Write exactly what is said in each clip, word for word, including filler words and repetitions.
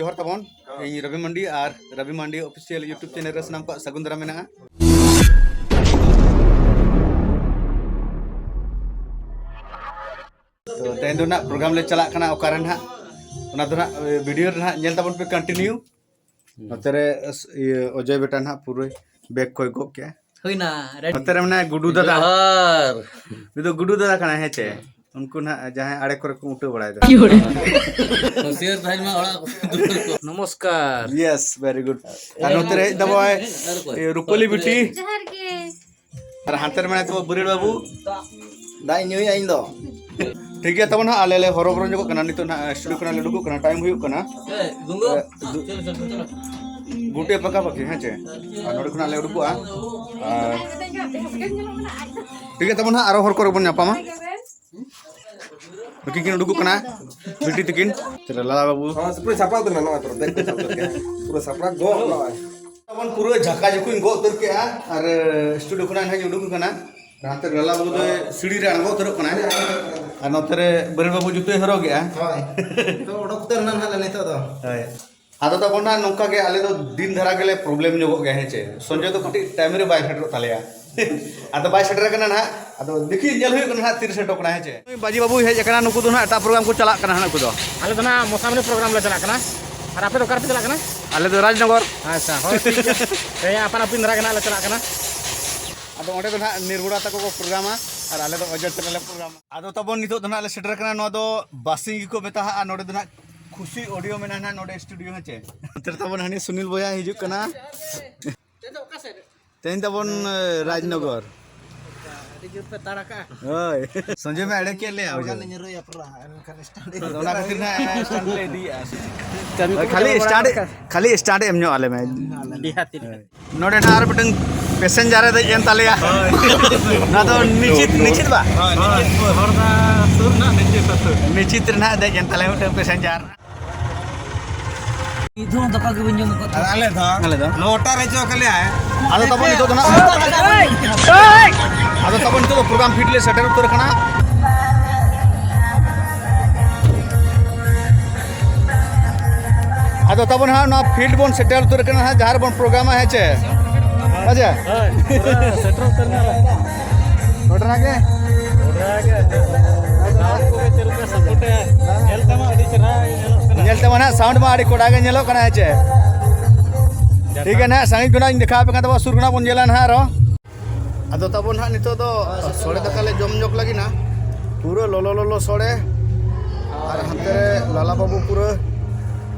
ᱡᱚᱦᱟᱨ ᱛᱟᱵᱚᱱ, ᱤᱧ ᱨᱚᱵᱤ ᱢᱟᱱᱰᱤ ᱟᱨ ᱨᱚᱵᱤ ᱢᱟᱱᱰᱤ ᱚᱯᱷᱤᱥᱤᱭᱟᱞ YouTube ᱪᱮᱱᱮᱞ ᱨᱮ ᱥᱟᱱᱟᱢ ᱠᱚᱣᱟᱜ ᱥᱟᱹᱜᱩᱱ ᱫᱟᱨᱟᱢ ᱢᱮᱱᱟᱜᱼᱟ᱾ ᱛᱚ, ᱛᱮᱦᱮᱧ ᱫᱚ ᱱᱟᱜ ᱯᱨᱳᱜᱨᱟᱢ ᱞᱮ ᱪᱟᱞᱟᱜ ᱠᱟᱱᱟ, ᱚᱠᱟᱨᱮ ᱱᱟᱜ, ᱚᱱᱟ ᱫᱚ ᱱᱟᱜ, ᱮ, ᱵᱷᱤᱰᱤᱭᱳ ᱨᱮ ᱱᱟᱜ ᱧᱮᱞ ᱛᱟᱵᱚᱱ ᱯᱮ ᱠᱚᱱᱴᱤᱱᱤᱭᱩ᱾ ᱱᱚᱛᱮ ᱨᱮ ᱤᱭᱟᱹ, ᱚᱡᱚᱭ ᱵᱮᱴᱟ ᱱᱟᱜ ᱯᱩᱨᱟᱹ ᱵᱮᱜᱽ ᱠᱚᱭ ᱜᱚᱜ ᱠᱮᱜᱼᱟ᱾ ᱦᱩᱭᱱᱟ, ᱨᱮᱰᱤ᱾ ᱱᱚᱛᱮ ᱨᱮ ᱢᱮᱱᱟᱭᱟ ᱜᱩᱰᱩ ᱫᱟᱫᱟ᱾ ᱡᱚᱦᱟᱨ᱾ ᱩᱱᱤ ᱫᱚ ᱜᱩᱰᱩ ᱫᱟᱫᱟ ᱠᱟᱱᱟᱭ, ᱦᱮᱸ ᱪᱮ? ᱩᱱᱠᱩ ᱱᱟᱜ ᱡᱟᱦᱟᱸᱭ ᱟᱲᱮ ᱠᱚᱨᱮ ᱠᱚ ᱩᱴᱟᱹ ᱵᱟᱲᱟᱭᱮᱫᱟ᱾ ᱦᱩᱥᱤᱭᱟᱹᱨ ᱛᱟᱦᱮᱱ ᱢᱟ ᱚᱲᱟᱜ ᱠᱚ᱾ ᱱᱚᱢᱚᱥᱠᱟᱨ᱾ Yes, very good. ᱟᱨ ᱱᱚᱛᱮ ᱨᱮ ᱦᱮᱡ ᱛᱟᱵᱚᱱᱟᱭ, ᱟᱨ ᱚᱠᱚᱭ? ᱤᱭᱟᱹ, ᱨᱩᱯᱟᱹᱞᱤ ᱵᱤᱴᱤ᱾ ᱡᱚᱦᱟᱨ ᱜᱮ᱾ ᱟᱨ ᱦᱟᱱᱛᱮ ᱨᱮ ᱢᱮᱱᱟᱭ ᱛᱟᱵᱚ ᱵᱩᱨᱤᱲ ᱵᱟᱹᱵᱩ᱾ ᱫᱟᱜ ᱤᱧ ᱧᱩᱭᱟ ᱤᱧ ᱫᱚ᱾ ᱴᱷᱤᱠ ᱜᱮᱭᱟ, ᱛᱟᱵᱚᱱ ᱦᱟᱸᱜ ᱟᱞᱮ ᱞᱮ ᱦᱚᱨᱚᱵᱚᱨᱚ ᱧᱚᱜᱚᱜ ᱠᱟᱱᱟ᱾ ᱱᱤᱛᱚᱜ ᱱᱟᱜ ᱥᱴᱩᱰᱤᱭᱳ ᱠᱷᱚᱱᱟᱜ ᱞᱮ ᱩᱰᱩᱠᱚᱜ ᱠᱟᱱᱟ, ᱴᱟᱭᱤᱢ ᱦᱩᱭᱩᱜ ᱠᱟᱱᱟ, ᱮ, ᱜᱩᱸᱜᱩ, ᱮ, ᱫᱩ-, ᱪᱚᱞᱚ, ᱪᱚᱞᱚ, ᱪᱚᱞᱚ᱾ ᱜᱩᱴᱮ ᱯᱟᱠᱟ ᱯᱟᱠᱤ, ᱦᱮᱸ ᱪᱮ? ᱟᱨ ᱱᱚᱰᱮ ᱠᱷᱚᱱᱟᱜ ᱞᱮ ᱩᱰᱩᱠᱚᱜᱼᱟ᱾ ᱟᱨ ᱴᱷᱤᱠ ᱜᱮᱭᱟ, ᱛᱟᱵᱚᱱ ᱦᱟᱸᱜ ᱟᱨᱚ ᱦᱚᱨ ᱠᱚᱨᱮ ᱵᱚᱱ ᱧᱟᱯᱟᱢᱟ᱾ ᱱᱩᱠᱤᱱ ᱠᱤᱱ ᱩᱰᱩᱠᱚᱜ ᱠᱟᱱᱟ, ᱵᱤᱴᱤ ᱛᱟᱹᱠᱤᱱ᱾ ᱞᱟᱞᱟ ᱵᱟᱹᱵᱩ᱾ ᱦᱚᱸ, ᱥᱮ ᱯᱩᱨᱟᱹ ᱥᱟᱯᱲᱟᱣ ᱩᱛᱟᱹᱨ ᱮᱱᱟ, ᱱᱚᱜᱼᱚᱭ ᱯᱩᱨᱟᱹ ᱵᱮᱜᱽ ᱠᱚ ᱥᱟᱵ ᱩᱛᱟᱹᱨ ᱠᱮᱜᱼᱟ᱾ ᱯᱩᱨᱟᱹ ᱥᱟᱯᱲᱟᱣ ᱜᱚᱜ ᱱᱚᱜᱼᱚᱭ᱾ ᱛᱟᱵᱚᱱ ᱯᱩᱨᱟᱹ ᱡᱷᱟᱠᱟ ᱡᱷᱩᱠᱩᱧ ᱜᱚᱜ ᱩᱛᱟᱹᱨ ᱠᱮᱜᱼᱟ ᱟᱨ ᱥᱴᱩᱰᱤᱭᱳ ᱠᱷᱚᱱᱟᱜ ᱱᱟᱦᱟᱜ ᱤᱧ ᱩᱰᱩᱠ ᱟᱠᱟᱱᱟ᱾ ᱱᱟᱛᱮ ᱞᱟᱞᱟ ᱵᱟᱹᱵᱩ ᱫᱚᱭ ᱥᱤᱲᱤ ᱨᱮ ᱟᱬᱜᱚ ᱩᱛᱟᱹᱨᱚᱜ ᱠᱟᱱᱟ᱾ ᱟᱨ ᱱᱚᱛᱮ ᱨᱮ ᱵᱟᱹᱨᱤᱲ ᱵᱟᱹᱵᱩ ᱡᱩᱛᱟᱹᱭ ᱦᱚᱨᱚᱜᱮᱜᱼᱟ᱾ ᱦᱳᱭ᱾ ᱛᱚ, ᱚᱰᱚᱠ ᱩᱛᱟᱹᱨ ᱮᱱᱟ ᱱᱟᱦᱟᱜ ᱞᱮ ᱱᱤᱛᱚᱜ ᱫᱚ᱾ ᱦᱳᱭ᱾ ᱟᱫᱚ ᱛᱟᱵᱚᱱ ᱱᱟᱦᱟᱜ ᱱᱚᱝᱠᱟ ᱜᱮ ᱟᱞᱮ ᱫᱚ ᱫᱤᱱ ᱫᱷᱟᱨᱟ ᱜᱮᱞᱮ ᱯᱨᱚᱵᱞᱮᱢ ᱧᱚᱜᱚᱜ ᱜᱮᱭᱟ, ᱦᱮᱸ ᱪᱮ? ᱥᱚᱧᱡᱚᱭ ᱫᱚ ᱠᱟᱹᱴᱤᱡ ᱴᱟᱭᱤᱢ ᱨᱮ ᱵᱟᱭ ᱥᱮᱴᱮᱨᱚᱜ ᱛᱟᱞᱮᱭᱟ᱾ ᱟᱫᱚ ᱵᱟᱭ ᱥᱮᱴᱮᱨ ᱟᱠᱟᱱᱟ ᱱᱟᱦᱟᱜ᱾ ᱟᱫᱚ ᱫᱮᱠᱷᱤ, ᱧᱮᱞ ᱦᱩᱭᱩᱜ ᱠᱟᱱᱟ ᱱᱟᱦᱟᱜ ᱛᱤᱨᱮ ᱥᱮᱴᱮᱨᱚᱜ ᱠᱟᱱᱟ, ᱦᱮᱸ ᱪᱮ? ᱵᱟᱹᱡᱤ ᱵᱟᱹᱵᱩᱭ ᱦᱮᱡ ᱟᱠᱟᱱᱟ, ᱱᱩᱠᱩ ᱫᱚ ᱱᱟᱦᱟᱜ ᱮᱴᱟᱜ ᱯᱨᱳᱜᱨᱟᱢ ᱠᱚ ᱪᱟᱞᱟᱜ ᱠᱟᱱᱟ ᱱᱟᱦᱟᱜ ᱱᱩᱠᱩ ᱫᱚ᱾ ᱟᱞᱮ ᱫᱚ ᱱᱟᱦᱟᱜ ᱢᱚᱥᱟᱢᱩᱱᱤ ᱯᱨᱳᱜᱨᱟᱢ ᱞᱮ ᱪᱟᱞᱟᱜ ᱠᱟᱱᱟ᱾ ᱟᱨ ᱟᱯᱮ ᱫᱚ ᱚᱠᱟ ᱨᱮᱯᱮ ᱪᱟᱞᱟᱜ ᱠᱟᱱᱟ? ᱟᱞᱮ ᱫᱚ ᱨᱟᱡᱽᱱᱚᱜᱚᱨ᱾ ᱟᱪᱪᱷᱟ, ᱦᱳᱭ, ᱴᱷᱤᱠ ᱜᱮᱭᱟ᱾ ᱛᱮᱦᱮᱧ ᱟᱯᱟᱱ ᱟᱹᱯᱤᱱ ᱫᱷᱟᱨᱟ ᱜᱮ ᱱᱟᱦᱟᱜ ᱞᱮ ᱪᱟᱞᱟᱜ ᱠᱟᱱᱟ᱾ ᱟᱫᱚ ᱚᱸᱰᱮ ᱫᱚ ᱱᱟᱦᱟᱜ ᱱᱤᱨᱜᱩᱲᱟ ᱛᱟᱠᱚ ᱠᱚ ᱯᱨᱳᱜᱨᱟᱢᱟ ᱟᱨ ᱟᱞᱮ ᱫᱚ ᱚᱡᱚᱭ ᱛᱟᱞᱮ ᱞᱮ ᱯᱨᱳᱜᱨᱟᱢᱟ᱾ ᱟᱫᱚ ᱛᱟᱵᱚᱱ ᱱᱤᱛᱚᱜ ᱫᱚ ᱱᱟᱦᱟᱜ ᱞᱮ ᱥᱮᱴᱮᱨ ᱠᱟᱱᱟ, ᱱᱚᱣᱟ ᱫᱚ ᱵᱟᱥᱤᱝ ᱜᱮᱠᱚ ᱢᱮᱛᱟᱜᱼᱟ᱾ ᱱᱚᱰᱮ ᱫᱚ ᱱᱟᱦᱟᱜ ᱠᱷᱩᱥᱤ ᱚᱰᱤᱭᱳ ᱢᱮᱱᱟᱜᱼᱟ ᱱᱟᱦᱟᱜ ᱱᱚᱰᱮ ᱥᱴᱩᱰᱤᱭᱳ, ᱦᱮᱸ ᱪᱮ? ᱱᱚᱛᱮ ᱨᱮ ᱛᱟᱵᱚᱱ ᱦᱟᱹᱱᱤ ᱥᱩᱱᱤᱞ ᱵᱚᱭᱦᱟ ᱦᱤᱡᱩᱜ ᱠᱟᱱᱟ᱾ ᱛᱮᱦᱮᱧ ᱛᱟᱵᱚᱱ, ᱮ, ᱨᱟᱡᱽᱱᱚᱜᱚᱨ᱾ ᱟᱹᱰᱤ ᱡᱳᱨ ᱯᱮ ᱛᱟᱲ ᱟᱠᱟᱜᱼᱟ᱾ ᱦᱳᱭ᱾ ᱥᱚᱧᱡᱚᱭ ᱢᱟ ᱮᱲᱮ ᱠᱮᱫ ᱞᱮᱭᱟ, ᱦᱚᱲ ᱵᱩᱡᱷᱟᱹᱣ᱾ ᱞᱮ ᱧᱩᱨᱩᱭᱟ ᱯᱩᱨᱟᱹ, ᱮᱱᱠᱷᱟᱱ ᱥᱴᱟᱱᱰ ᱟᱫᱚ ᱚᱱᱟ ᱠᱷᱟᱹᱛᱤᱨ ᱱᱟᱜ ᱥᱴᱟᱱᱰ ᱞᱮ ᱤᱫᱤᱭᱮᱫᱼᱟ᱾ ᱠᱟᱹᱢᱤ ᱠᱚ ᱠᱷᱟᱹᱞᱤ ᱵᱟᱲᱟ ᱥᱴᱟᱱᱰ, ᱟᱠᱟᱫ? ᱠᱷᱟᱹᱞᱤ ᱥᱴᱟᱱᱰ ᱮᱢ ᱧᱚᱜ ᱟᱞᱮ ᱢᱮ᱾ ᱰᱤᱦᱟᱹᱛᱤ ᱨᱮ᱾ ᱦᱳᱭ᱾ ᱱᱚᱰᱮ ᱱᱟᱜ ᱟᱨ ᱢᱤᱫᱴᱟᱝ ᱯᱮᱥᱮᱧᱡᱟᱨ ᱮ ᱫᱮᱡ ᱮᱱ ᱛᱟᱞᱮᱭᱟ᱾ ᱦᱳᱭ᱾ ᱱᱚᱣᱟ ᱫᱚ ᱱᱤᱪᱤᱛ, ᱱᱤᱪᱤᱛ ᱵᱟ? ᱦᱳᱭ, ᱱᱤᱪᱤᱛ᱾ ᱦᱚᱨᱫᱟ ᱥᱩᱨ ᱨᱮᱱᱟᱜ ᱱᱤᱪᱤᱛ ᱟᱹᱛᱩ᱾ ᱱᱤᱪᱤᱛ ᱨᱮ ᱱᱟᱜ ᱫᱮᱡ ᱮᱱ ᱛᱟᱞᱮᱭᱟ ᱢᱤᱫᱴᱟᱝ ᱯᱮᱥᱮᱧᱡᱟᱨ᱾ ᱢᱤᱫ ᱫᱷᱟᱣ ᱫᱟᱠᱟ ᱜᱮ ᱵᱟᱹᱧ ᱡᱚᱢ ᱟᱠᱟᱫ ᱛᱟᱦᱮᱸᱫ᱾ ᱟᱞᱮ ᱫᱚ ᱟᱞᱮ ᱫᱚ? ᱞᱚᱴᱟ ᱨᱮ ᱪᱚ ᱠᱷᱟᱹᱞᱤ ᱟᱭ᱾ ᱟᱫᱚ ᱛᱟᱵᱚᱱ ᱱᱤᱛᱚᱜ ᱫᱚ ᱱᱟᱜ, ᱟᱫᱚ ᱛᱟᱵᱚᱱ ᱱᱤᱛᱚᱜ ᱫᱚ ᱯᱨᱳᱜᱨᱟᱢ ᱯᱷᱤᱞᱰ ᱞᱮ ᱥᱮᱴᱮᱨ ᱩᱛᱟᱹᱨ ᱟᱠᱟᱱᱟ᱾ ᱟᱫᱚ ᱛᱟᱵᱚᱱ ᱦᱟᱸᱜ ᱱᱚᱣᱟ ᱯᱷᱤᱞᱰ ᱵᱚᱱ ᱥᱮᱴᱮᱨ ᱩᱛᱟᱹᱨ ᱠᱟᱱᱟ ᱦᱟᱸᱜ, ᱡᱟᱦᱟᱸ ᱨᱮᱵᱚᱱ ᱯᱨᱳᱜᱨᱟᱢᱟ, ᱦᱮᱸ ᱪᱮ? ᱦᱮᱸ ᱪᱮ? ᱦᱳᱭ, ᱯᱩᱨᱟᱹ ᱥᱮᱴᱮᱨ ᱩᱛᱟᱹᱨ ᱱᱟ᱾ ᱜᱷᱚᱴᱚᱱᱟ ᱜᱮ? ᱜᱷᱚᱴᱚᱱᱟ ᱜᱮ᱾ ᱥᱟᱣᱩᱱᱰ ᱠᱚᱜᱮ ᱪᱮᱫ ᱞᱮᱠᱟ ᱥᱟᱯᱳᱨᱴ ᱮ ᱧᱮᱞ ᱛᱮᱢᱟ ᱟᱹᱰᱤ ᱪᱮᱦᱨᱟ ᱧᱮᱞᱚᱜ ᱠᱟᱱᱟ᱾ ᱧᱮᱞ ᱛᱮᱢᱟ ᱱᱟᱦᱟᱜ ᱥᱟᱣᱩᱱᱰ ᱢᱟ ᱟᱹᱰᱤ ᱠᱚᱰᱟ ᱜᱮ ᱧᱮᱞᱚᱜ ᱠᱟᱱᱟ, ᱦᱮᱸ ᱪᱮ? ᱴᱷᱤᱠ ᱜᱮᱭᱟ ᱱᱟᱦᱟᱜ, ᱥᱟᱺᱜᱤᱧ ᱠᱷᱚᱱᱟᱜ ᱤᱧ ᱫᱮᱠᱷᱟᱣ ᱟᱯᱮ ᱠᱟᱱ ᱛᱟᱵᱚᱱᱟ, ᱥᱩᱨ ᱠᱷᱚᱱᱟᱜ ᱵᱚᱱ ᱧᱮᱞᱟ ᱱᱟᱦᱟᱜ ᱟᱨᱚ᱾ ᱟᱫᱚ ᱛᱟᱵᱚᱱ ᱦᱟᱸᱜ ᱱᱤᱛᱚᱜ ᱫᱚ ᱥᱚᱲᱮ ᱫᱟᱠᱟ ᱞᱮ ᱡᱚᱢ ᱧᱚᱜ ᱞᱟᱹᱜᱤᱫ ᱱᱟ᱾ ᱯᱩᱨᱟᱹ ᱞᱚᱞᱚ ᱞᱚᱞᱚ ᱥᱚᱲᱮ᱾ ᱟᱨ ᱦᱟᱱᱛᱮ ᱨᱮ ᱞᱟᱞᱟ ᱵᱟᱹᱵᱩ ᱯᱩᱨᱟᱹ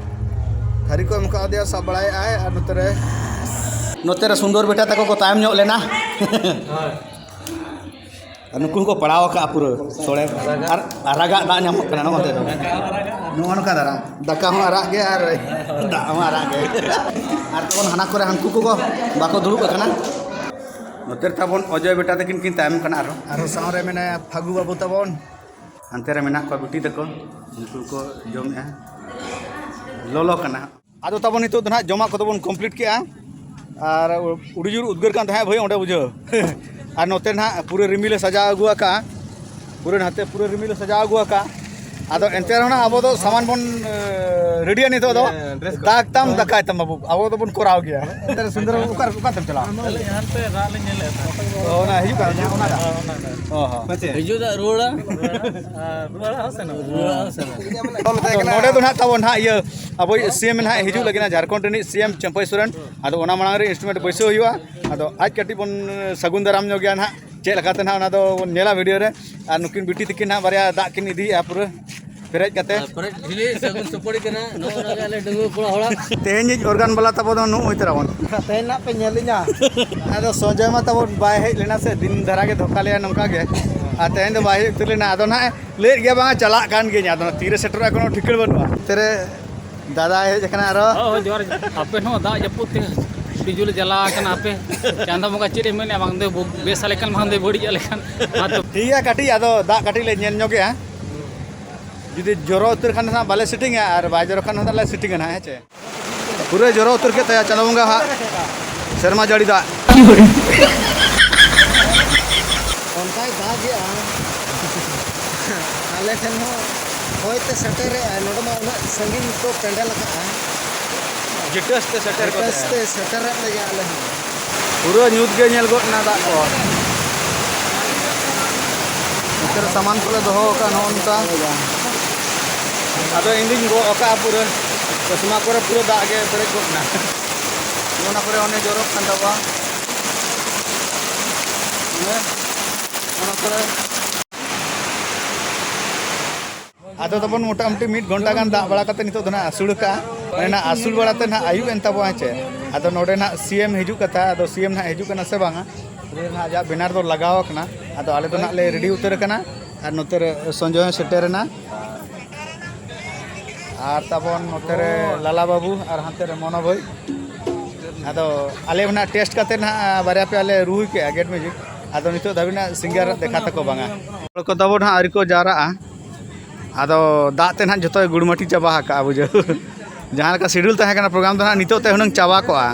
ᱛᱷᱟᱹᱨᱤ ᱠᱚ ᱮᱢ ᱠᱟᱣᱫᱮᱭᱟ, ᱥᱟᱵ ᱵᱟᱲᱟᱭᱮᱫᱼᱟᱭ᱾ ᱟᱨ ᱱᱚᱛᱮ ᱨᱮ, ᱱᱚᱛᱮ ᱨᱮ ᱥᱩᱱᱫᱚᱨ ᱵᱮᱴᱟ ᱛᱟᱠᱚ ᱠᱚ ᱛᱟᱭᱚᱢ ᱧᱚᱜ ᱞᱮᱱᱟ᱾ ᱟᱨ ᱱᱩᱠᱩ ᱦᱚᱸᱠᱚ ᱯᱟᱲᱟᱣ ᱟᱠᱟᱫᱼᱟ ᱯᱩᱨᱟᱹ ᱥᱚᱲᱮ᱾ ᱟᱨ ᱟᱨᱟᱜᱟᱜ ᱫᱟᱜ ᱧᱟᱢᱚᱜ ᱠᱟᱱᱟ ᱱᱚᱜᱼᱚ ᱱᱚᱛᱮ ᱫᱚ᱾ ᱱᱚᱜᱼᱚ ᱱᱚᱝᱠᱟ ᱫᱟᱨᱟ, ᱫᱟᱠᱟ ᱦᱚᱸ ᱟᱨᱟᱜ ᱜᱮ ᱟᱨ ᱫᱟᱜ ᱦᱚᱸ ᱟᱨᱟᱜ ᱜᱮ᱾ ᱟᱨ ᱛᱟᱵᱚᱱ ᱦᱟᱱᱟ ᱠᱚᱨᱮ ᱦᱟᱱᱠᱩ ᱠᱚᱠᱚ ᱵᱟᱠᱚ ᱫᱩᱲᱩᱵ ᱟᱠᱟᱱᱟ᱾ ᱱᱚᱛᱮ ᱨᱮ ᱛᱟᱵᱚᱱ ᱚᱡᱚᱭ ᱵᱮᱴᱟ ᱛᱟᱹᱠᱤᱱ ᱠᱤᱱ ᱛᱟᱭᱚᱢ ᱠᱟᱱᱟ ᱟᱨᱦᱚᱸ᱾ ᱟᱨᱦᱚᱸ ᱥᱟᱶ ᱨᱮ ᱢᱮᱱᱟᱭᱟ ᱯᱷᱟᱹᱜᱩ ᱵᱟᱹᱵᱩ ᱛᱟᱵᱚᱱ᱾ ᱦᱟᱱᱛᱮ ᱨᱮ ᱢᱮᱱᱟᱜ ᱠᱚᱣᱟ ᱵᱤᱴᱤ ᱛᱟᱠᱚ, ᱩᱱᱠᱩ ᱠᱚ ᱡᱚᱢᱮᱜᱼᱟ᱾ ᱞᱚᱞᱚ ᱠᱟᱱᱟ᱾ ᱟᱫᱚ ᱛᱟᱵᱚᱱ ᱱᱤᱛᱚᱜ ᱫᱚ ᱱᱟᱦᱟᱜ ᱡᱚᱢᱟᱜ ᱠᱚᱫᱚ ᱵᱚᱱ ᱠᱚᱢᱯᱞᱤᱴ ᱠᱮᱜᱼᱟ᱾ ᱟᱨ ᱟᱹᱰᱤ ᱡᱳᱨ ᱩᱫᱽᱜᱟᱹᱨ ᱠᱟᱱ ᱛᱟᱦᱮᱸᱫ ᱵᱷᱟᱹᱭ, ᱚᱸᱰᱮ ᱵᱩᱡᱷᱟᱹᱣ᱾ ᱟᱨ ᱱᱚᱛᱮ ᱱᱟᱦᱟᱜ ᱯᱩᱨᱟᱹ ᱨᱤᱢᱤᱞ ᱮ ᱥᱟᱡᱟᱣ ᱟᱹᱜᱩ ᱟᱠᱟᱜᱼᱟ᱾ ᱯᱩᱨᱟᱹ ᱱᱟᱛᱮ ᱯᱩᱨᱟᱹ ᱨᱤᱢᱤᱞ ᱮ ᱥᱟᱡᱟᱣ ᱟᱹᱜᱩ ᱟᱠᱟᱜᱼᱟ᱾ ᱟᱫᱚ ᱮᱱᱛᱮ ᱨᱮᱦᱚᱸ ᱱᱟᱦᱟᱜ ᱟᱵᱚ ᱫᱚ ᱥᱟᱢᱟᱱ ᱵᱚᱱ, ᱮ, ᱨᱮᱰᱤᱭᱟ ᱱᱤᱛᱚᱜ ᱫᱚ᱾ ᱦᱮᱸ, ᱰᱨᱮᱥ ᱠᱚ᱾ ᱫᱟᱜᱽ ᱛᱟᱢ ᱫᱟᱠᱟᱭ ᱛᱟᱢ ᱵᱟᱹᱵᱩ, ᱟᱵᱚ ᱫᱚᱵᱚᱱ ᱠᱚᱨᱟᱣ ᱜᱮᱭᱟ᱾ ᱮᱱᱛᱮ ᱨᱮ ᱥᱩᱱᱫᱚᱨ ᱵᱟᱹᱵᱩ ᱚᱠᱟ, ᱚᱠᱟ ᱛᱮᱢ ᱪᱟᱞᱟᱜᱼᱟ? ᱟᱞᱮ ᱦᱟᱱᱛᱮ ᱨᱟᱜ ᱞᱮ ᱧᱮᱞᱮᱫ ᱛᱟᱦᱮᱸᱫ᱾ ᱚ, ᱚᱱᱟ ᱦᱤᱡᱩᱜ ᱠᱟᱱᱟ, ᱚᱱᱟ ᱫᱚ᱾ ᱚ, ᱦᱚᱸ᱾ ᱦᱤᱡᱩᱜ ᱫᱚ ᱨᱩᱣᱟᱹᱲᱟ᱾ ᱨᱩᱣᱟᱹᱲᱟ, ᱨᱩᱣᱟᱹᱲᱟ ᱦᱚᱸ ᱥᱮᱱᱚᱜ᱾ ᱨᱩᱣᱟᱹᱲᱟ ᱦᱚᱸ ᱥᱮᱱᱚᱜ᱾ ᱟᱫᱚ ᱱᱚᱰᱮ ᱫᱚ ᱱᱟᱦᱟᱜ ᱛᱟᱵᱚᱱ ᱱᱟᱦᱟᱜ ᱤᱭᱟᱹ, ᱟᱵᱚ ᱥᱤ ᱮᱢ ᱱᱟᱦᱟᱜ ᱦᱤᱡᱩᱜ ᱞᱟᱹᱜᱤᱫ ᱱᱟᱦᱟᱜ, ᱡᱷᱟᱲᱠᱷᱚᱸᱰ ᱨᱤᱱᱤᱡ ᱥᱤ ᱮᱢ ᱪᱟᱹᱢᱯᱟᱹᱭ ᱥᱚᱨᱮᱱ᱾ ᱟᱫᱚ ᱚᱱᱟ ᱢᱟᱲᱟᱝ ᱨᱮ ᱤᱱᱥᱴᱨᱩᱢᱮᱱᱴ ᱵᱟᱹᱭᱥᱟᱹᱣ ᱦᱩᱭᱩᱜᱼᱟ᱾ ᱟᱫᱚ ᱟᱡ ᱠᱟᱹᱴᱤᱡ ᱵᱚᱱ ᱥᱟᱹᱜᱩᱱ ᱫᱟᱨᱟᱢ ᱧᱚᱜᱮᱭᱟ ᱱᱟᱦᱟᱜ, ᱪᱮᱫ ᱞᱮᱠᱟᱛᱮ ᱱᱟᱦᱟᱜ ᱚᱱᱟ ᱫᱚ ᱵᱚᱱ ᱧᱮᱞᱟ ᱵᱷᱤᱰᱤᱭᱳ ᱨᱮ᱾ ᱟᱨ ᱱᱩᱠᱤᱱ ᱵᱤᱴᱤ ᱛᱤᱠᱤᱱ ᱱᱟᱦᱟᱜ ᱵᱟᱨᱭᱟ ᱫᱟᱜ ᱠᱤᱱ ᱤᱫᱤᱭᱮᱫᱼᱟ ᱯᱩᱨᱟᱹ ᱯᱮᱨᱮᱡ ᱠᱟᱛᱮ᱾ ᱟᱨ ᱯᱮᱨᱮᱡ ᱴᱷᱤᱞᱤ ᱥᱟᱹᱜᱩᱱ ᱥᱩᱯᱟᱹᱲᱤ ᱠᱟᱱᱟ᱾ ᱱᱚᱜᱼᱚ ᱱᱚᱣᱟ ᱜᱮ ᱟᱞᱮ ᱰᱟᱺᱜᱩᱣᱟᱹ ᱠᱚᱲᱟ ᱦᱚᱲᱟᱜ᱾ ᱛᱮᱦᱮᱧᱤᱡ ᱚᱨᱜᱟᱱ ᱵᱟᱞᱟ ᱛᱟᱵᱚ ᱫᱚ ᱱᱩᱜᱼᱩᱭ ᱛᱟᱨᱟ ᱵᱚᱱ᱾ ᱛᱮᱦᱮᱧ ᱱᱟᱜ ᱯᱮ ᱧᱮᱞᱤᱧᱟ᱾ ᱟᱫᱚ ᱥᱚᱧᱡᱚᱭ ᱢᱟ ᱛᱟᱵᱚᱱ ᱵᱟᱭ ᱦᱮᱡ ᱞᱮᱱᱟ ᱥᱮ, ᱫᱤᱱ ᱫᱷᱟᱨᱟ ᱜᱮ ᱫᱷᱳᱠᱟ ᱞᱮᱭᱟ ᱱᱚᱝᱠᱟ ᱜᱮ᱾ ᱟᱨ ᱛᱮᱦᱮᱧ ᱫᱚ ᱵᱟᱭ ᱦᱮᱡ ᱩᱛᱟᱹᱨ ᱞᱮᱱᱟ᱾ ᱟᱫᱚ ᱱᱟᱦᱟᱜ ᱞᱟᱹᱭᱮᱫ ᱜᱮᱭᱟ, ᱵᱟᱝᱟ ᱪᱟᱞᱟᱜ ᱠᱟᱱ ᱜᱤᱭᱟᱹᱧ᱾ ᱟᱫᱚ ᱛᱤᱨᱮ ᱥᱮᱴᱮᱨᱚᱜᱼᱟ, ᱠᱳᱱᱳ ᱴᱷᱤᱠᱟᱹ ᱵᱟᱹᱱᱩᱜᱼᱟ᱾ ᱛᱮᱨᱮ ᱫᱟᱫᱟᱭ ᱦᱮᱡ ᱟᱠᱟᱱᱟ ᱟᱨᱚ᱾ ᱦᱳᱭ, ᱦᱳᱭ, ᱡᱚᱦᱟᱨ᱾ ᱟᱯᱮ ᱦᱚᱸ ᱫᱟᱜ ᱡᱟᱹᱯᱩᱫ ᱛᱮ ᱟᱹᱰᱤ ᱡᱳᱨ ᱞᱮ ᱡᱟᱞᱟ ᱟᱠᱟᱱᱟ᱾ ᱟᱯᱮ ᱪᱟᱸᱫᱚ ᱵᱚᱸᱜᱟ ᱪᱮᱫ ᱮ ᱢᱮᱱᱮᱜᱼᱟ, ᱵᱟᱝ ᱫᱚ ᱵᱮᱥ ᱟᱞᱮ ᱠᱟᱱ, ᱵᱟᱝ ᱫᱚ ᱵᱟᱹᱲᱤᱡ ᱟᱞᱮ ᱠᱟᱱ᱾ ᱢᱟ ᱛᱚ᱾ ᱴᱷᱤᱠ ᱜᱮᱭᱟ, ᱠᱟᱹᱴᱤᱡ ᱟᱫᱚ ᱫᱟᱜ ᱠᱟᱹᱴᱤᱡ ᱞᱮ ᱧᱮᱞ ᱧᱚᱜᱮᱜᱼᱟ᱾ ᱡᱩᱫᱤ ᱡᱚᱨᱚ ᱩᱛᱟᱹᱨ ᱠᱷᱟᱱ ᱫᱚ ᱱᱟᱦᱟᱜ ᱵᱟᱞᱮ ᱥᱮᱴᱤᱝᱟ, ᱟᱨ ᱵᱟᱭ ᱡᱚᱨᱚ ᱠᱷᱟᱱ ᱫᱚ ᱱᱟᱦᱟᱜ ᱞᱮ ᱥᱮᱴᱤᱝᱟ ᱱᱟᱦᱟᱜ, ᱦᱮᱸ ᱪᱮ? ᱯᱩᱨᱟᱹ ᱡᱚᱨᱚ ᱩᱛᱟᱹᱨ ᱠᱮᱫ ᱛᱟᱭᱟ ᱪᱟᱸᱫᱚ ᱵᱚᱸᱜᱟ ᱦᱟᱸᱜ, ᱥᱮᱨᱢᱟ ᱡᱟᱹᱲᱤ ᱫᱟᱜ᱾ ᱚᱱᱠᱟᱭ ᱫᱟᱜᱮᱜᱼᱟ᱾ ᱟᱞᱮ ᱴᱷᱮᱱ ᱦᱚᱸ ᱦᱚᱭ ᱛᱮ ᱥᱮᱴᱮᱨᱮᱜᱼᱟᱭ᱾ ᱱᱚᱰᱮ ᱢᱟ ᱩᱱᱟᱹᱜ ᱥᱟᱺᱜᱤᱧ ᱠᱚ ᱯᱮᱱᱰᱮᱞ ᱟᱠᱟᱜᱼᱟ᱾ ᱡᱮᱴᱟᱥ ᱛᱮ ᱥᱮᱴᱮᱨ ᱠᱟᱛᱮ᱾ ᱡᱮᱴᱟᱥ ᱛᱮ ᱥᱮᱴᱮᱨᱮᱫ ᱞᱮᱜᱮ ᱟᱞᱮ ᱦᱚᱸ᱾ ᱯᱩᱨᱟᱹ ᱧᱩᱛ ᱜᱮ ᱧᱮᱞ ᱜᱚᱫ ᱮᱱᱟ ᱫᱟᱜ ᱠᱚ᱾ ᱱᱚᱛᱮ ᱨᱮ ᱥᱟᱢᱟᱱ ᱠᱚᱞᱮ ᱫᱚᱦᱚ ᱟᱠᱟᱫ ᱱᱚᱜᱼᱚ ᱱᱚᱝᱠᱟ᱾ ᱟᱫᱚ ᱤᱧ ᱫᱩᱧ ᱜᱚᱜ ᱟᱠᱟᱫᱼᱟ ᱯᱩᱨᱟᱹ᱾ ᱪᱚᱥᱢᱟ ᱠᱚᱨᱮ ᱯᱩᱨᱟᱹ ᱫᱟᱜ ᱜᱮ ᱯᱮᱨᱮᱡ ᱜᱚᱫ ᱮᱱᱟ᱾ ᱚᱱᱟ ᱠᱚᱨᱮ ᱚᱱᱮ ᱡᱚᱨᱚᱜ ᱠᱟᱱ ᱛᱟᱠᱚᱣᱟ᱾ ᱦᱮᱸ, ᱚᱱᱟ ᱠᱚᱨᱮ᱾ ᱟᱫᱚ ᱛᱟᱵᱚᱱ ᱢᱚᱴᱟᱢᱩᱴᱤ ᱢᱤᱫ ᱜᱷᱚᱱᱴᱟ ᱜᱟᱱ ᱫᱟᱜ ᱵᱟᱲᱟ ᱠᱟᱛᱮ ᱱᱤᱛᱚᱜ ᱫᱚ ᱱᱟᱜ ᱟᱹᱥᱩᱲ ᱠᱟᱜᱼᱟ᱾ ᱚᱱᱟ ᱟᱹᱥᱩᱲ ᱵᱟᱲᱟ ᱛᱮ ᱱᱟᱜ ᱟᱹᱭᱩᱵ ᱮᱱ ᱛᱟᱵᱚᱱᱟ ᱪᱮ᱾ ᱟᱫᱚ ᱱᱚᱰᱮ ᱱᱟᱜ ᱥᱤ ᱮᱢ ᱦᱤᱡᱩᱜ ᱠᱟᱛᱷᱟ, ᱟᱫᱚ ᱥᱤ ᱮᱢ ᱱᱟᱜ ᱦᱤᱡᱩᱜ ᱠᱟᱱᱟ ᱥᱮ ᱵᱟᱝᱟ? ᱱᱚᱰᱮ ᱱᱟᱜ ᱟᱡᱟᱜ ᱵᱮᱱᱟᱨ ᱫᱚ ᱞᱟᱜᱟᱣ ᱟᱠᱟᱱᱟ᱾ ᱟᱫᱚ ᱟᱞᱮ ᱫᱚ ᱱᱟᱜ ᱞᱮ ᱨᱮᱰᱤ ᱩᱛᱟᱹᱨ ᱟᱠᱟᱱᱟ᱾ ᱟᱨ ᱱᱚᱛᱮ ᱨᱮ ᱥᱚᱧᱡᱚᱭ ᱦᱚᱸ ᱥᱮᱴᱮᱨ ᱮᱱᱟ᱾ ᱟᱨ ᱛᱟᱵᱚᱱ ᱱᱚᱛᱮ ᱨᱮ ᱞᱟᱞᱟ ᱵᱟᱹᱵᱩ ᱟᱨ ᱦᱟᱱᱛᱮ ᱨᱮ ᱢᱚᱱᱳ ᱵᱷᱟᱹᱭ᱾ ᱟᱫᱚ ᱟᱞᱮ ᱦᱚᱸ ᱱᱟᱜ ᱴᱮᱥᱴ ᱠᱟᱛᱮ ᱱᱟᱜ ᱵᱟᱨᱭᱟ ᱯᱮᱭᱟ ᱞᱮ ᱨᱩ ᱠᱮᱜᱼᱟ ᱜᱮᱴ ᱢᱤᱣᱡᱤᱠ᱾ ᱟᱫᱚ ᱱᱤᱛᱚᱜ ᱫᱷᱟᱹᱵᱤᱡ ᱱᱟᱜ ᱥᱤᱝᱜᱟᱨ ᱫᱮᱠᱷᱟ ᱛᱟᱠᱚ ᱵᱟᱝᱟ᱾ ᱦᱚᱲ ᱠᱚ ᱛᱟᱵᱚ ᱱᱟᱜ ᱟᱹᱣᱨᱤ ᱠᱚ ᱡᱟᱣᱨᱟᱜᱼᱟ᱾ ᱟᱫᱚ ᱫᱟᱜ ᱛᱮ ᱱᱟᱜ ᱡᱷᱚᱛᱚᱭ ᱜᱩᱲᱢᱟᱹᱴᱤ ᱪᱟᱵᱟ ᱟᱠᱟᱜᱼᱟ ᱵᱩᱡᱷᱟᱹᱣ᱾ ᱡᱟᱦᱟᱸ ᱞᱮᱠᱟ ᱥᱤᱰᱤᱭᱩᱞ ᱛᱟᱦᱮᱸ ᱠᱟᱱᱟ ᱯᱨᱳᱜᱨᱟᱢ ᱫᱚ ᱱᱟᱜ ᱱᱤᱛᱚᱜ ᱛᱮ ᱦᱩᱱᱟᱹᱝ ᱪᱟᱵᱟ ᱠᱚᱜᱼᱟ᱾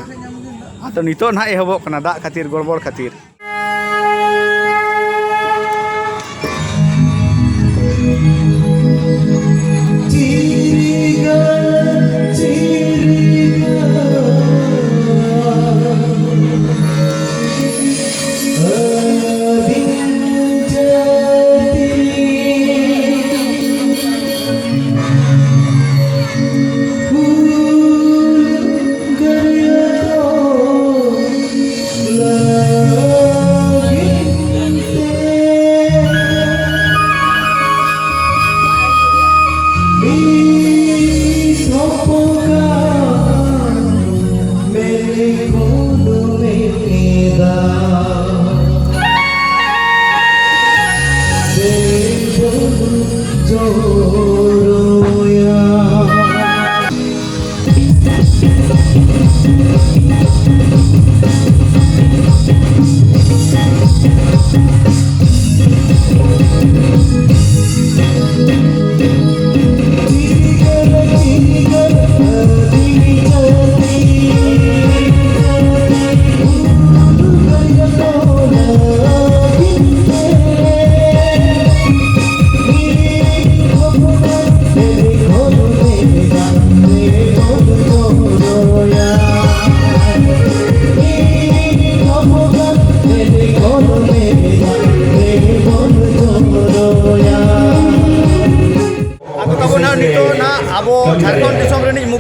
ᱟᱫᱚ ᱱᱤᱛᱚᱜ ᱱᱟᱜ ᱮᱦᱚᱵᱚᱜ ᱠᱟᱱᱟ ᱫᱟᱜ ᱠᱷᱟᱹᱛᱤᱨ, ᱜᱚᱲᱵᱚᱲ ᱠᱷᱟᱹᱛᱤᱨ᱾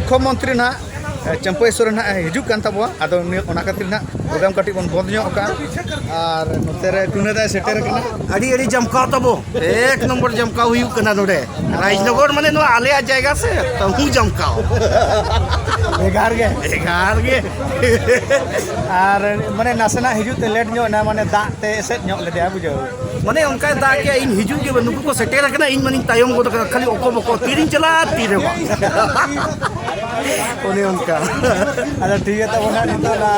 ᱢᱩᱠᱠᱷᱚ ᱢᱚᱱᱛᱨᱤ ᱱᱟᱦᱟᱜ, ᱮ, ᱪᱟᱹᱢᱯᱟᱹᱭ ᱥᱚᱨᱮᱱ ᱱᱟᱦᱟᱜ ᱮ ᱦᱤᱡᱩᱜ ᱠᱟᱱ ᱛᱟᱵᱚᱣᱟ᱾ ᱟᱫᱚ ᱩᱱᱤ, ᱚᱱᱟ ᱠᱷᱟᱹᱛᱤᱨ ᱱᱟᱦᱟᱜ program ᱠᱟᱹᱴᱤᱡ ᱵᱚᱱ ᱵᱚᱱᱫ ᱧᱚᱜ ᱠᱟᱜᱼᱟ᱾ ᱟᱨ ᱱᱚᱛᱮ ᱨᱮ ᱴᱩᱱᱟᱹ ᱫᱟᱭ ᱥᱮᱴᱮᱨ ᱟᱠᱟᱱᱟ᱾ ᱟᱹᱰᱤ, ᱟᱹᱰᱤ ᱡᱟᱢᱠᱟᱣ ᱛᱟᱵᱚ, ᱮᱠ ᱱᱚᱢᱵᱚᱨ ᱡᱟᱢᱠᱟᱣ ᱦᱩᱭᱩᱜ ᱠᱟᱱᱟ ᱱᱚᱰᱮ᱾ ᱨᱟᱡᱽᱱᱚᱜᱚᱨ ᱢᱟᱱᱮ ᱱᱚᱣᱟ ᱟᱞᱮᱭᱟᱜ ᱡᱟᱭᱜᱟ ᱥᱮ, ᱛᱟᱹᱦᱩ ᱡᱟᱢᱠᱟᱣ᱾ ᱵᱷᱮᱜᱟᱨ ᱜᱮ᱾ ᱵᱷᱮᱜᱟᱨ ᱜᱮ᱾ ᱟᱨ ᱢᱟᱱᱮ ᱱᱟᱥᱮᱱᱟᱜ ᱦᱤᱡᱩᱜ ᱛᱮ late ᱧᱚᱜ ᱮᱱᱟ, ᱢᱟᱱᱮ ᱫᱟᱜ ᱛᱮ ᱮᱥᱮᱫ ᱧᱚᱜ ᱞᱮᱫᱮᱭᱟ, ᱵᱩᱡᱷᱟᱹᱣ᱾ ᱢᱟᱱᱮ ᱚᱱᱠᱟᱭ ᱫᱟᱜ ᱠᱮᱜᱼᱟ, ᱤᱧ ᱦᱤᱡᱩᱜ ᱜᱮ ᱵᱟᱹᱱᱩᱜ, ᱱᱩᱠᱩ ᱠᱚ ᱥᱮᱴᱮᱨ ᱟᱠᱟᱱᱟ, ᱤᱧ ᱢᱟᱱᱮᱧ ᱛᱟᱭᱚᱢ ᱜᱚᱫ ᱟᱠᱟᱱᱟ, ᱠᱷᱟᱹᱞᱤ ᱚᱠᱚ ᱵᱚᱠᱚ, ᱛᱤᱨᱤᱧ ᱪᱟᱞᱟᱜᱼᱟ, ᱛᱤᱨᱮ ᱵᱟᱝ᱾ ᱚᱱᱮ ᱚᱱᱠᱟ᱾ ᱟᱫᱚ ᱴᱷᱤᱠ ᱜᱮᱭᱟ, ᱛᱟᱵᱚᱱ ᱦᱟᱸᱜ ᱱᱤᱛᱚᱜ ᱚᱱᱟ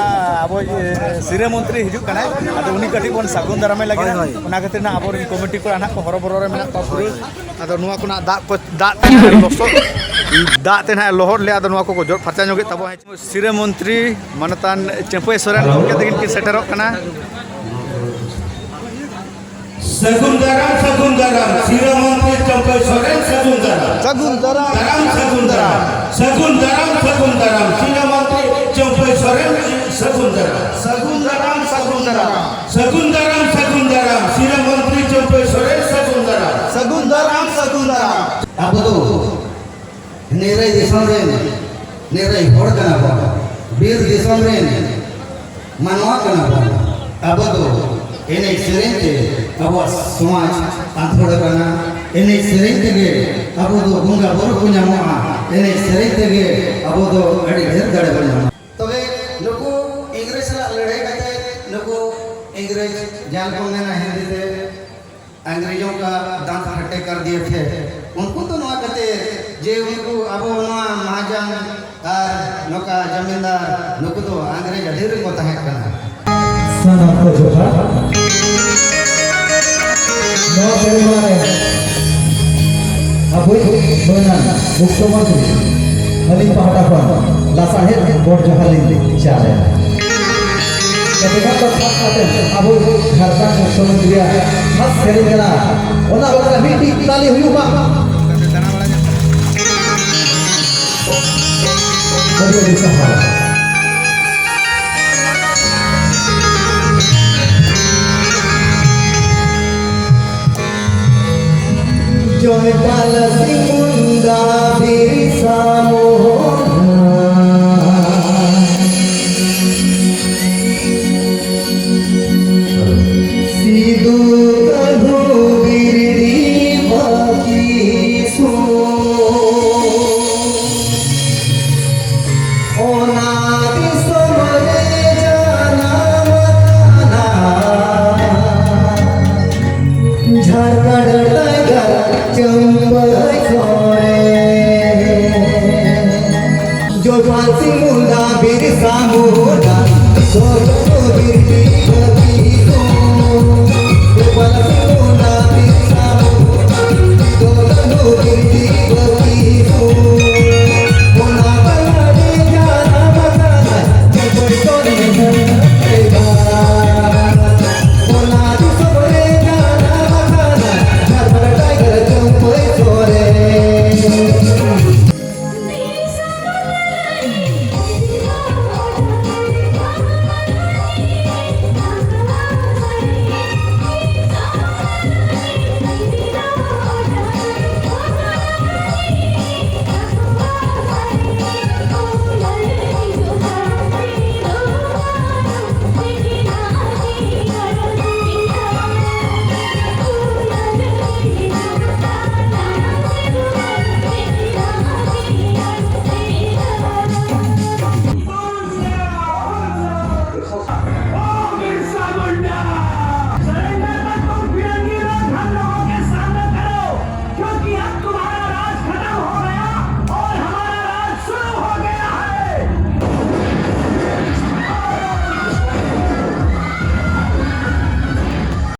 ᱟᱵᱚ, ᱤᱭᱟᱹ, ᱥᱤᱨᱟᱹ ᱢᱚᱱᱛᱨᱤ ᱦᱤᱡᱩᱜ ᱠᱟᱱᱟᱭ, ᱟᱫᱚ ᱩᱱᱤ ᱠᱟᱹᱴᱤᱡ ᱵᱚᱱ ᱥᱟᱹᱜᱩᱱ ᱫᱟᱨᱟᱢᱮ ᱞᱟᱹᱜᱤᱫ ᱦᱳᱭ, ᱦᱟᱸᱜ᱾ ᱦᱳᱭ᱾ ᱚᱱᱟ ᱠᱷᱟᱹᱛᱤᱨ ᱱᱟᱜ ᱟᱵᱚᱨᱮᱱ ᱠᱚᱢᱤᱴᱤ ᱠᱚᱲᱟ ᱱᱟᱜ ᱠᱚ ᱦᱚᱨᱚᱵᱚᱨᱚ ᱨᱮ ᱢᱮᱱᱟᱜ ᱠᱚᱣᱟ ᱯᱩᱨᱟᱹ᱾ ᱟᱫᱚ ᱱᱚᱣᱟ ᱠᱚ ᱱᱟᱜ ᱫᱟᱜ ᱠᱚ, ᱫᱟᱜ ᱛᱮ ᱱᱟᱜ ᱞᱚᱥᱚᱫ, ᱫᱟᱜ ᱛᱮ ᱱᱟᱜ ᱞᱚᱦᱚᱫ ᱞᱮ, ᱟᱫᱚ ᱱᱚᱣᱟ ᱠᱚᱠᱚ ᱡᱚᱫ ᱯᱷᱟᱨᱪᱟ ᱧᱚᱜᱮᱫ ᱛᱟᱵᱚᱱᱟ᱾ ᱥᱤᱨᱟᱹ ᱢᱚᱱᱛᱨᱤ ᱢᱟᱱᱚᱛᱟᱱ ᱪᱟᱹᱢᱯᱟᱹᱭ ᱥᱚᱨᱮᱱ ᱜᱚᱢᱠᱮ ᱛᱟᱹᱠᱤᱱ ᱠᱤᱱ ᱥᱮᱴᱮᱨᱚᱜ ᱠᱟᱱᱟ᱾ ᱥᱟᱹᱜᱩᱱ ᱫᱟᱨᱟᱢ, ᱥᱟᱹᱜᱩᱱ ᱫᱟᱨᱟᱢ, ᱥᱤᱨᱟᱹ ᱢᱚᱱᱛᱨᱤ ᱪᱟᱹᱢᱯᱟᱹᱭ ᱥᱚᱨᱮᱱ, ᱥᱟᱹᱜᱩᱱ ᱫᱟᱨᱟᱢ᱾ ᱥᱟᱹᱜᱩᱱ ᱫᱟᱨᱟᱢ᱾ ᱫᱟᱨᱟᱢ, ᱥᱟᱹᱜᱩᱱ ᱫᱟᱨᱟᱢ᱾ ᱥᱟᱹᱜᱩᱱ ᱫᱟᱨᱟᱢ, ᱥᱟᱹᱜᱩᱱ ᱫᱟᱨᱟᱢ, ᱥᱤᱨᱟᱹ ᱢᱚᱱᱛᱨᱤ ᱪᱟᱹᱢᱯᱟᱹᱭ ᱥᱚᱨᱮᱱ, ᱥᱟᱹᱜᱩᱱ ᱫᱟᱨᱟᱢ᱾ ᱥᱟᱹᱜᱩᱱ ᱫᱟᱨᱟᱢ, ᱥᱟᱹᱜᱩᱱ ᱫᱟᱨᱟᱢ᱾ ᱥᱟᱹᱜᱩᱱ ᱫᱟᱨᱟᱢ, ᱥᱟᱹᱜᱩᱱ ᱫᱟᱨᱟᱢ, ᱥᱤᱨᱟᱹ ᱢᱚᱱᱛᱨᱤ ᱪᱟᱹᱢᱯᱟᱹᱭ ᱥᱚᱨᱮᱱ, ᱥᱟᱹᱜᱩᱱ ᱫᱟᱨᱟᱢ᱾ ᱥᱟᱹᱜᱩᱱ ᱫᱟᱨᱟᱢ, ᱥᱟᱹᱜᱩᱱ ᱫᱟᱨᱟᱢ᱾ ᱟᱵᱚ ᱫᱚ ᱱᱤᱨᱟᱹᱭ ᱫᱤᱥᱚᱢ ᱨᱮᱱ ᱱᱤᱨᱟᱹᱭ ᱦᱚᱲ ᱠᱟᱱᱟ ᱵᱚᱱ, ᱵᱤᱨ ᱫᱤᱥᱚᱢ ᱨᱮᱱ ᱢᱟᱱᱣᱟ ᱠᱟᱱᱟ ᱵᱚᱱ᱾ ᱟᱵᱚ ᱫᱚ ᱮᱱᱮᱡ ᱥᱮᱨᱮᱧ ᱛᱮ ᱟᱵᱚᱣᱟᱜ ᱥᱚᱢᱟᱡᱽ ᱟᱸᱫᱷᱚᱲ ᱟᱠᱟᱱᱟ᱾ ᱮᱱᱮᱡ ᱥᱮᱨᱮᱧ ᱛᱮᱜᱮ ᱟᱵᱚ ᱫᱚ ᱵᱚᱸᱜᱟ ᱵᱩᱨᱩ ᱠᱚ ᱧᱟᱢᱚᱜᱼᱟ᱾ ᱮᱱᱮᱡ ᱥᱮᱨᱮᱧ ᱛᱮᱜᱮ ᱟᱵᱚ ᱫᱚ ᱟᱹᱰᱤ ᱰᱷᱮᱨ ᱫᱟᱲᱮ ᱵᱚᱱ ᱧᱟᱢᱟ᱾ ᱛᱚᱵᱮ ᱱᱩᱠᱩ ᱤᱝᱨᱮᱡᱽ ᱥᱟᱞᱟᱜ ᱞᱟᱹᱲᱦᱟᱹᱭ ᱠᱟᱛᱮ, ᱱᱩᱠᱩ ᱤᱝᱨᱮᱡᱽ, ᱡᱟᱦᱟᱸ ᱠᱚ ᱢᱮᱱᱟ ᱦᱤᱱᱫᱤ ᱛᱮ, ᱟᱝᱨᱮᱡᱚᱱ ᱠᱟ ᱫᱟᱸᱛ ᱯᱷᱟᱴᱮ ᱠᱟᱨ ᱫᱤᱭᱮ ᱛᱷᱮ᱾ ᱩᱱᱠᱩ ᱫᱚ ᱱᱚᱣᱟ ᱠᱟᱛᱮ ᱡᱮ ᱩᱱᱠᱩ ᱟᱵᱚ ᱱᱚᱣᱟ ᱢᱟᱦᱟᱡᱚᱱ ᱟᱨ ᱱᱚᱝᱠᱟ ᱡᱟᱢᱤᱱᱫᱟᱨ, ᱱᱩᱠᱩ ᱫᱚ ᱟᱝᱨᱮᱡᱽ ᱟᱹᱰᱤ ᱨᱮᱠᱚ ᱛᱟᱦᱮᱸ ᱠᱟᱱᱟ᱾ ᱥᱟᱱᱟᱢ ᱠᱚ ᱡᱚᱦᱟᱨ᱾ ᱱᱚᱣᱟ ᱥᱮᱨᱢᱟ ᱨᱮ ᱟᱵᱚᱭᱤᱡ ᱢᱟᱹᱱᱟᱱ ᱢᱩᱠᱷᱭᱚᱢᱚᱱᱛᱨᱤ ᱟᱹᱞᱤᱧ ᱯᱟᱦᱴᱟ ᱠᱷᱚᱱ ᱞᱟᱥᱟᱲᱦᱮᱫ ᱜᱚᱰ ᱡᱚᱦᱟᱨ ᱞᱤᱧ ᱪᱟᱞᱮᱫᱼᱟ᱾ ᱠᱟᱛᱮ ᱠᱷᱟᱱ ᱫᱚ ᱠᱷᱟᱥ ᱠᱟᱛᱮ ᱟᱵᱚ ᱡᱷᱟᱲᱠᱷᱚᱸᱰ ᱢᱩᱠᱷᱭᱚᱢᱚᱱᱛᱨᱤᱭᱟᱜ ᱠᱷᱟᱥ ᱥᱮᱨᱮᱧ ᱠᱟᱱᱟ᱾ ᱚᱱᱟ ᱵᱟᱠᱷᱨᱟ ᱢᱤᱫᱴᱤᱡ ᱛᱟᱞᱤ ᱦᱩᱭᱩᱜ ᱢᱟ᱾ ᱟᱹᱰᱤ ᱟᱹᱰᱤ ᱥᱟᱨᱦᱟᱣ᱾ ᱡᱚᱭᱯᱟᱞ ᱥᱤᱝ ᱢᱩᱱᱰᱟ, ᱵᱤᱨᱥᱟ ᱢᱩᱱᱰᱟ᱾ ᱡᱚᱭᱯᱟᱞ ᱥᱤᱝ ᱢᱩᱱᱰᱟ, ᱵᱤᱨᱥᱟ ᱢᱩᱱᱰᱟ, ᱥᱚᱨᱱᱚ ᱵᱤᱨ ᱵᱤᱨ ᱵᱤᱨ ᱥᱚᱨᱱᱚ, ᱡᱚᱭᱯᱟᱞ ᱥᱤᱝ